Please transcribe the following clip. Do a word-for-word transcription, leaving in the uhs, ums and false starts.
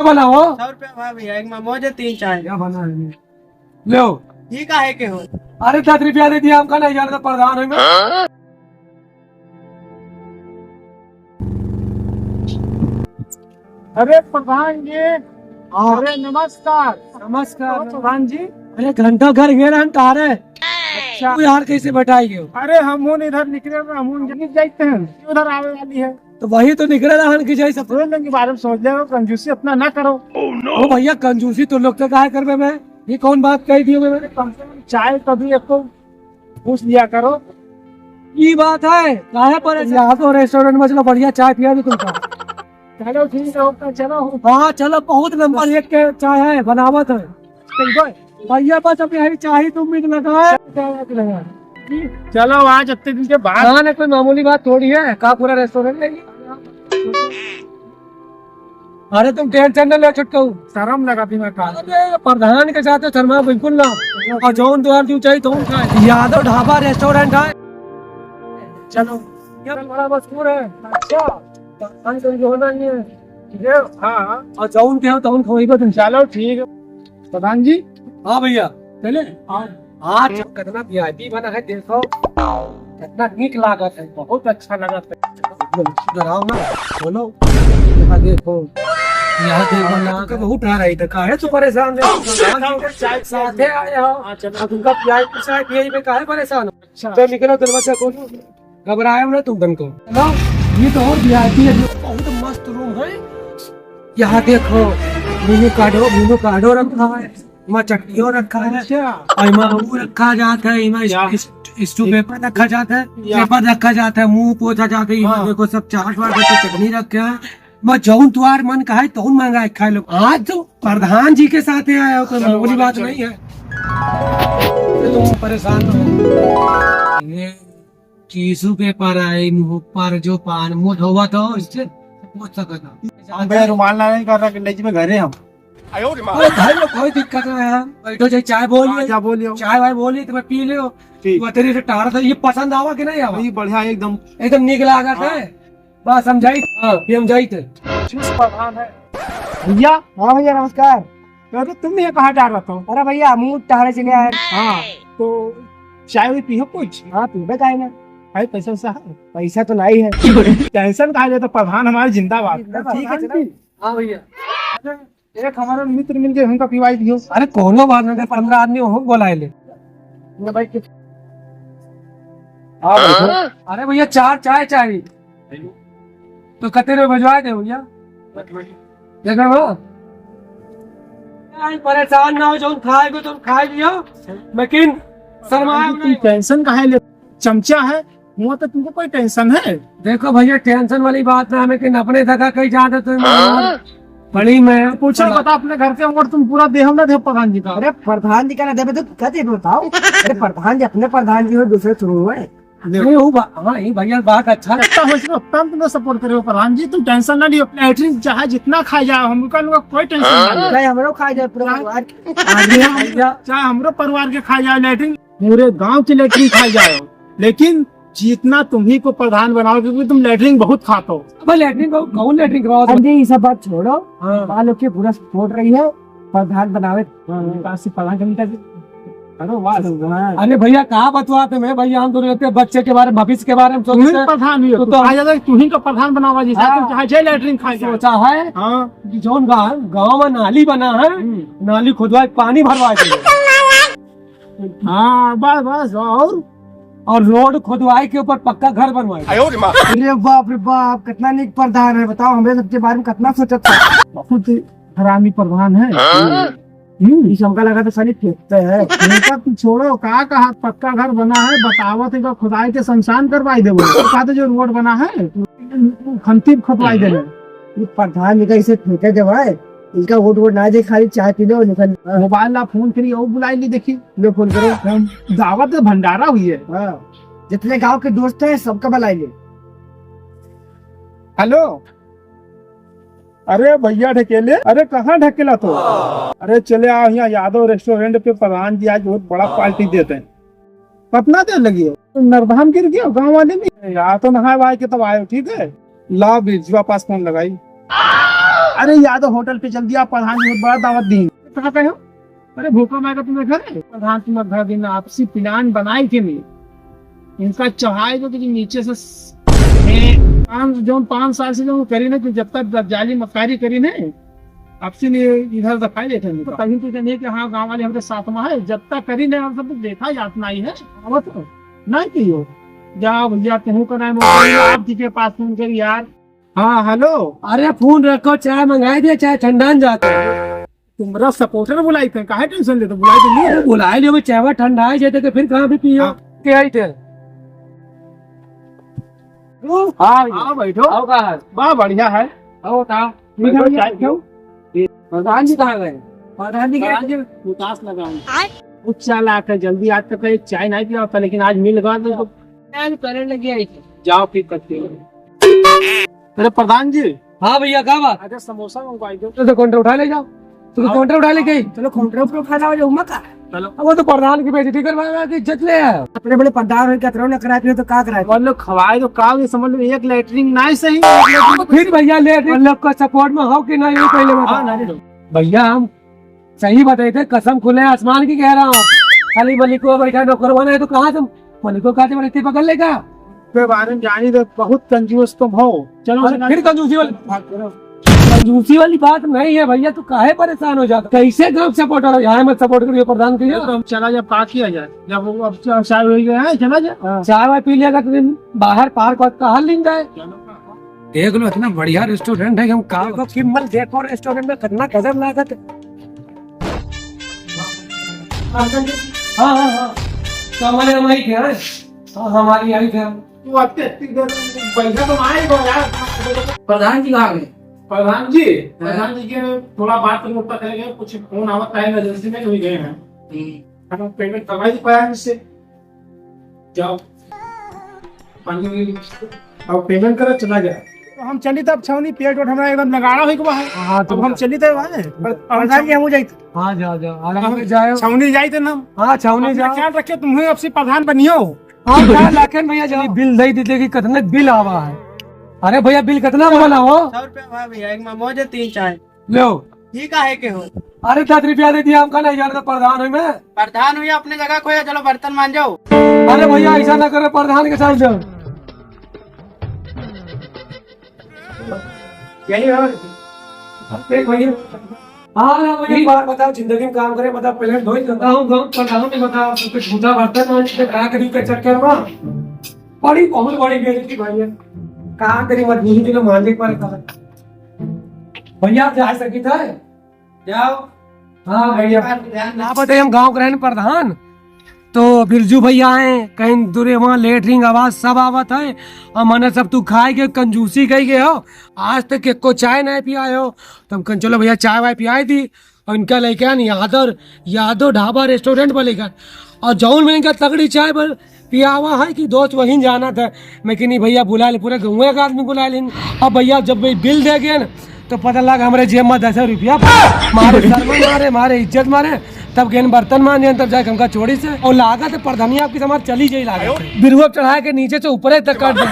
बनाओ। सौ रुपया भाव भैया, एक में मोजे तीन चाय। क्या बना है ये? लो। ये काहे के हो? अरे, दस रुपया दे दिया हमका, नहीं जानता प्रधान है मैं। अरे प्रधान जी, हाँ। अरे नमस्कार। नमस्कार। प्रधान जी। अरे घंटा घर गए रहन, कहाँ रहे? अच्छा। तू यार कैसे बैठाई गयो? अरे हम इधर निकले रहे, हम जाते हैं, उधर आवे वाली है। तो वही तो निकले रहन कि जैसे बोल के बारे में सोच ले, कंजूसी अपना ना करो। ओ भैया, कंजूसी तो लोग तो काहे करबे मैं? ये कौन बात कह दियो मैंने? चाय कभी एक तो पूछ लिया करो। ई बात है, काहे पर ऐसे? यहाँ तो रेस्टोरेंट में चलो, बढ़िया चाय पिया दे तुमको। चलो ठीक है, ओके, चलो। हाँ, चलो, बहुत नंबर एक के चाय है, बनावत है। ठीक है। भैया, बस अब यही चाय तो उम्मीद लगा है। चलो, आज इतने दिन के बाद। हाँ, ना, कोई मामूली बात थोड़ी है, का पूरा रेस्टोरेंट लेंगे? अरे तुम टेंशन न लो छुटकऊ। शर्म लगा थी मैं का। अरे प्रधान के साथ तो शर्मा बिल्कुल ना। और जौन द्वार जो चाहिए तौन खाए। यादव ढाबा रेस्टोरेंट है। चलो। ये बड़ा मशहूर है। अच्छा। प्रधान तो जो होना नहीं है। ये, हाँ। और जौन के हो तौन खवाइबा तुम। चलो ठीक है। प्रधान जी। हाँ भैया। चले? हाँ। आज कितना वीआईपी बना है, देखो। कितना नीक लागत है, बहुत अच्छा लागत है। डराओ ना, बोलो। यहाँ देखो, यहाँ देखो ना। तुमका बहुत डर आई था, काहे तू परेशान है? साथे आए हो। हाँ, चलो। अब तुमका वीआईपी चाय पिए में काहे परेशान हो? अच्छा। तो निकलो, दरवाजा खोलो। घबराए हो ना तुम तनको। चलो, ये तो और वीआईपी है, बहुत मस्त रूम है। यहाँ देखो, मेनू कार्डो, मेनू कार्डो रखा है, एमा चटनियो रखा है, अच्छा। और एमा वो रखा जात है, एमा क्या? इस, इस, टिशू पेपर रखा जात है, क्या? पेपर रखा जात है, मुंह पोछा जात है, एमा हाँ। देखो सब चाट वाट के चटनी रखे हैं, बस जौन तुहार मन कहे तौन मंगाए खाए लो। आज तो प्रधान जी के साथ ही आया हो, कोई चलो, मामूली बात चलो। नहीं है। तुम परेशान ना हो। ये टिशू पेपर है, मुंह पर जो पान मुंह धोवा तो इससे पोछ सकता। हम भैया रुमाल ना नहीं कर रहा, गंडे जी में घरे हम। अरे घर में कोई दिक्कत नहीं है, बैठो, चाहे चाय बोल हाँ, लियो, चाय बोल लियो। चाय वाय बोली तो मैं पी लियो। ठीक। वो तेरे से टार था, ये पसंद आवा कि नहीं आवा? नहीं, बढ़िया एकदम। एकदम नीक लागत हाँ। है। बस हम जाइत, हाँ, ये हम जाइत। चूस प्रधान है। भैया। हाँ भैया, नमस्कार। अरे तुम ये कहाँ जा रहा था? अरे भैया, हम टहरे चले आए। हाँ, तो चाय भी पियो कुछ? हाँ, पीबे काहे ना? भाई पैसा वैसा है? पैसा तो नहीं है। टेंशन काहे लेता, प्रधान हमारे जिंदाबाद। जिंदाबाद। ठीक है, चलो। हाँ भैया। अरे, एक हमारे मित्र मिल गए, उनका पिवाई दियो। अरे कोनो बात नहीं, पन्द्रह आदमी हो, बोलाए ले। ये भाई के-, हाँ, बैठो। अरे भैया, चार चाय चाहिए। तो कते में भिजवा दे भैया? देखो वो। यार, परेशान ना हो, जौन खाए को तुम खाए लियो, लेकिन शर्माए तुम नहीं। टेंशन काहे ले? चमचा है, मुँह तो तुमको कोई टेंशन है? देखो भैया, टेंशन वाली बात ना है, लेकिन अपने जगह कहीं जाते तो हाँ? बड़ी मैं पूछो, बता अपने घर के, और तुम पूरा देहो ना दे प्रधान जी का। अरे प्रधान जी का ना देबे तो क्या देबे बताओ? अरे प्रधान जी अपने प्रधान जी हो, दूसरे थोड़ी हुए। नहीं, वो बा-, हाँ, ये भैया बात अच्छा है। इतना हो सके उतना तुम सपोर्ट करे हो प्रधान जी, तुम टेंशन ना लियो। लैट्रिन चाहे जितना खाए जाओ, हमका लोग कोई टेंशन ना लियो। चाहे हमरो खाए जाए पूरा चाहे परिवार। आदमी हम भैया। चाहे हमरो परिवार के खाए जाओ लैट्रिन, पूरे गांव की लैट्रिन खाए जाओ, लेकिन जितना तुम्ही को प्रधान बनाओ, क्योंकि तुम लैट्रिन बहुत खाते हो। अबे लैट्रिन को, कौन लैट्रिन करवाओ? अरे ये सब बात छोड़ो, हाँ। मान लो कि पूरा सपोर्ट रही है, प्रधान बनावे, हाँ। विकास से प्रधान कमी कर। अरे वाह, वाह। अरे भैया, का बतवा तुम्हें भैया, हम दोनों इतने बच्चे के बारे में, भविष्य के बारे में सोचते तुम्ही हैं। प्रधान हुई हो, तो, तो तो आ जाता है, तुम्ही का प्रधान बनावा जी, हाँ। तुम चाहे जे लैट्रिन खा जाओ। सोचा है हाँ। कि जौन गाँव, गाँव में नाली बना है, हम्म। नाली खुदवा के पानी भरवा दे। हाँ, बस, बस, और? और रोड खुदवाए के ऊपर पक्का घर बनवाए। अरे बाप रे बाप, कितना नीक प्रधान है, बताओ, हमरे सबके बारे में कितना सोचत था। बहुत हरामी प्रधान है। हाँ? हम्म। इस हमका लगा तो खाली फेंकते हैं। फेंका तुम छोड़ो, का कहा पक्का घर बना है, बतावत है, खुदाई के शमशान करवाई देबो। तो कहते जो रोड बना है, खंती खुदवाई देबो। ये प्रधान जी का इसे फेंके जब है, इनका वोट वोट ना दे, खाली चाय पी लो और निकल। मोबाइल ला फोन करी और बुलाई ली, देखी। लो फोन करो। हम दावत है, भंडारा हुई है। हाँ, जितने गांव के दोस्त हैं सबका बुलाई ले। हेलो, अरे भैया ढकेले, अरे कहाँ ढकेला तो? अरे चले आओ यहाँ यादव रेस्टोरेंट पे, प्रधान जी आज बहुत बड़ा पार्टी देते हैं। कितना देर लगी हो? नरधाम गिर गया गाँव वाले में। यार तो नहाए वहाए के तब आए हो, ठीक है? ला बिरजुआ पास फोन लगाई। अरे यादव होटल पे चल दिया, प्रधान जी बहुत बड़ा दावत दी। कहाँ पे हो? अरे भूखा मारेगा तुम्हें घर है। प्रधान तुम्हें घर दिन आपसी plan बनाई के नहीं, इनका चढ़ाई दो कि नीचे से स-, ए, पाँच, जो पाँच साल से जो करी ना, कि जब तक जाली मक्कारी करी ना, आपसी नहीं इधर दिखाई देते हैं। तो कहीं तो नहीं कि हाँ, गाँव वाले हमरे साथ में है, जब तक करी ना, हम सब देखा जात नहीं है। आवत हो, नहीं पियो। जाओ भैया, कहूँ का नाम आप जी के पास फोन करी यार। हाँ, हेलो। अरे फोन रखो, चाय मंगाई दे, चाय ठंडा न जाता है। तुम्हरा सपोर्टर बुलाई थे, काहे टेंशन लेते? बुलाई तो नहीं है। अरे बुलाई लियो, चाय ठंडा है जाते के फिर कहाँ भी पियो। हाँ। के आई थे? हाँ भैया। हाँ, बैठो। आओ, का है? बा, बढ़िया है। आओ, का? बैठो, चाय पियो। प्रधान जी कहाँ गए? प्रधान जी गए? प्रधान जी उदास लगा है। आय? कुछ चाय ला के जल्दी, आज तक एक चाय नहीं पिया होता, लेकिन आज मिल गया तो चाय करने लग गया। जाओ फिर करते हो। अरे प्रधान जी। हाँ भैया, का बात? अरे समोसा मंगवाई दो। तो, तो काउंटर उठा ले जाओ। तो, तो हाँ। काउंटर उठा ले गई। चलो काउंटर पर उठा लाओ, जो उमा का। चलो। अब वो तो प्रधान की बेइज्जती करवा रहा है कि इज्जत ले आया। अपने बड़े प्रधान हो, क्या तरह ना कराए, तो का कराए? मतलब खवाए तो का, ये समझ लो एक लेटरिन नहीं सही। फिर भैया लेटरिन मतलब का सपोर्ट में हो कि नहीं, ये पहले बताओ। हाँ, नहीं, नहीं। भैया हम सही बताई थे, कसम खुले आसमान की कह रहा हूँ। खाली मलिको बैठा नौकरवा नहीं तो कहाँ से मलिको कहाँ से बड़ी पकड़ लेगा? के बारे में जानी तो बहुत कंजूस तुम हो। चलो, अरे चलो। फिर कंजूसी वाली, कंजूसी वाली बात नहीं है भैया, तू काहे परेशान हो जाता? कैसे गाँव सपोर्टर हो, यहाँ मत सपोर्ट करिए प्रधान के। तो हम चला जाए, का किया जाए? जब वो अब चा-, चाय हो गया है, चला जाए। हाँ। चाय वाय पी लिया कर, बाहर पार्क वार्क कहाँ लीन जाए? चलो। देख लो, इतना बढ़िया रेस्टोरेंट है कि हम का देखो, किम्मल देखो, रेस्टोरेंट में कितना गजब लागत है। हाँ, हाँ, हाँ। तो हमारे हम आई थे, हाँ? हाँ, हमारी आई थे। तू आते इतनी देर में बैठा तो आए हो यार। प्रधान जी कहाँ गए? प्रधान जी, हाँ। प्रधान जी के थोड़ा बात करने ऊपर चले गए, कुछ फोन आवत है, इमरजेंसी में हुई गए हैं। हम्म। हम पेमेंट करवा ही पाया इससे। जाओ। पानी, अब पेमेंट करा, चला गया। तो हम चली तब छौनी, पेट वेट हमरा एकदम नगाड़ा होई के बा है। हाँ, तो अब हम चली तब वहाँ। पर प्रधान जी, हम जाइत। हाँ, जा, जा, आराम से जाए। छौनी जाइत ना हम। हाँ, छौनी अपना जाओ। ख्याल रखियो, तुम्हें अब से प्रधान बनियो। हाँ, ख्याल रखेन भैया, जाओ। बिल दे दीजिए कि कितने बिल आवा है। अरे भैया, बिल कितना बना हो? सौ रुपया हुआ भैया, एक मोमोज है, तीन चाय। लो। ये काहे के हो? अरे दस रुपया दे दिया हमका, नहीं जानता प्रधान है मैं। प्रधान हुई अपने जगह को, या चलो बर्तन मांजो। अरे भैया ऐसा ना करो, प्रधान के साथ जाओ। यही है। देख भैया। हाँ ना भैया, एक बात बताओ, जिंदगी में काम करे, मतलब पहले ढोई करता हूँ, गाँव प्रधान ने बताओ, कुछ झूठा बर्तन मांजते, कहाँ कभी के चक्कर में बड़ी, बहुत बड़ी बेइज्जती भैया। कहाँ करी मजबूरी के लिए मांजे पर भैया, आप जा सकी था? जाओ। हाँ भैया। ध्यान रख। आप बताइए, हम गाँव के रहने प्रधान, तो बिरजू भैया हैं, कहीं दूरे वहाँ लेटरिन आवाज सब आवत है, और मने सब तू खाए के कंजूसी कही गए हो, आज तक एको चाय नहीं पियाए हो, तो हम कहें चलो भैया चाय वाय पियाए दी, और इनका लेके आन यादव, यादव ढाबा रेस्टोरेंट पर लेकर, और जौन में इनका तगड़ी चाय पर पियावा है कि दोस्त वहीं जाना था। मैं कि नहीं भैया, बुला ले, पूरे गाँव का आदमी बुला लेन। अब भैया जब भाई बिल दे गए ना, तो पता लगा हमरे जेब में दस रुपया मारे, शर्म मारे, मारे इज्जत मारे। तब गए बर्तन मांजे, तब जाके हमका चोरी से और लागत है प्रधानी आपकी हमार चली जाई लागत है। बिरुआ चढ़ा के नीचे से ऊपर तक काट दे।